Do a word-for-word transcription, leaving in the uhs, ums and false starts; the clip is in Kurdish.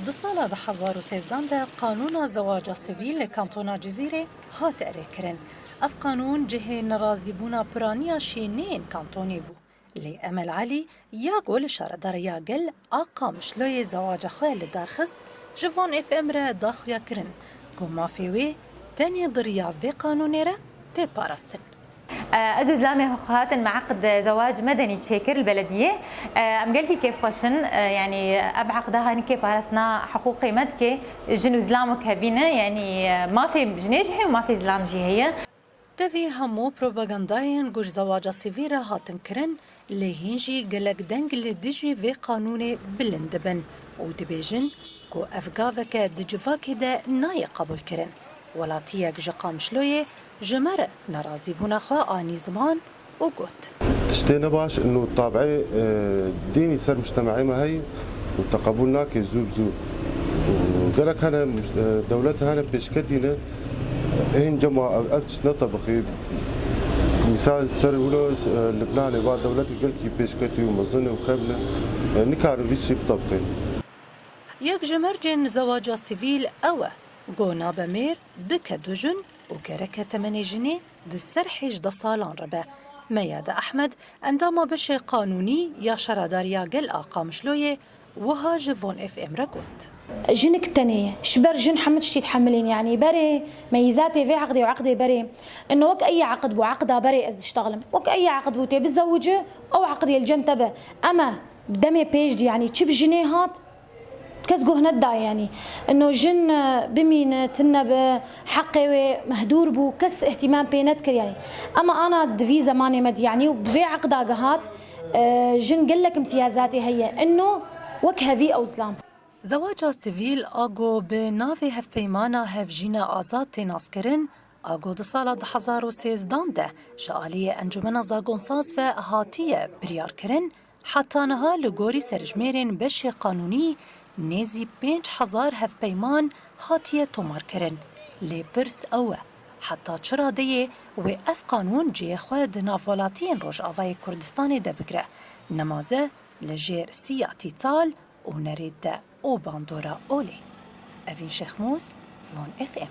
Di sala du hezar û sêzdan de qanûna zewaca sivîl li kantona Cizîrê hat erêkirin. Ev qanûn cihê nerazîbûna piraniya şîneyên kantonê bû. Lê Emel Elî ya ku li Şaredariya Gel a Qamişloyê zewaca xwe li dar xist, ji Van F M re da xuyakirin ku mafê wê tenê di riya vê qanûnê re tê parastin. Ez û zilamê xwe hatin me eqd zewac medenî çêkir li belediyê. Em gelkî kêfxweş in, yanî ev eqda hanikê parastina hiqûqê me dike. Jin û zilam wek hevî ne, yanî mafê jinê jî heye û mafê zilam jî heye. Tevî hemû propagandayên ku ji zewaca sivîl re hatin kirin, lê hîn jî gelek deng li dijî vê qanûnê bilind dibin û dibêjin ku ev gaveke di civakê de nayê qebûlkirin. Welatiyek ji Qamişloyê ji me re nerazîbûna xwe anî ziman û got. Tiştê ne baş, ino tabî, e, dînî ser mujtemeyê me heye û te qebûl nake zû bi zû. Û gelek hene, e, dewlet hene pêşketî ne, e, hîn cema ev, ev tişt netebixî. Mîsal ser wilo, e, Libnanê va dewletê gelkî pêşketî û mezin û kevn e, e, nikarin vî tiştî bitebixîn. Yek ji mercên zewaca sivîl ew e, ku nabe mêr bike du jin û gereke temenê jinê di ser hêjdeh salan re be. Meyade Ehmed, endama beşê qanûnî ya Şaredariya Gel a Qamişloyê, wiha ji Von F M re got. Jinik tenê ye. Ji ber jin hemû tiştî dihemilên, yanî berê meyîzatê vê eqdê û eqdê berê. Ino wek eyî eqd bû, eqda berê ez diştexlim. Wek eyî eqd bû tê bizewici, ew eqdê li cem te be. Ema demê pêş dî, yanî çi bi jinê hat, kes guh nedaye, yanî. Ino jin, e, bimîne, tune be, heqê wê mehdûr bû, kes îhtîmam pê nedikir, yanî. Ema ana di vî zemanê me dî, yanî, û bi vê eqda gihat, e, jin gelek imtiyazatê heye. Ino wek hevî ew zilam. Zewaca sivîl a ku bi navê Hevpeymana Hevjîna Azad tê naskirin, a ku di sala du hezar û sêzdan de ji aliyê Encûmena Zagonsaz ve hatiye biryarkirin, heta niha li gorî serjimêrên beşê qanûnî nêzî pênc hezar hevpeyman hatiye tomarkirin. Lê pirs ew e, heta çi radeyê wê ev qanûn cihê xwe di nav welatiyên Rojavayê Kurdistanê de bigire? Nemaze li jêr siya tîtal û nerêt de û bandora olê. Evîn Şêxmûs, Van F M.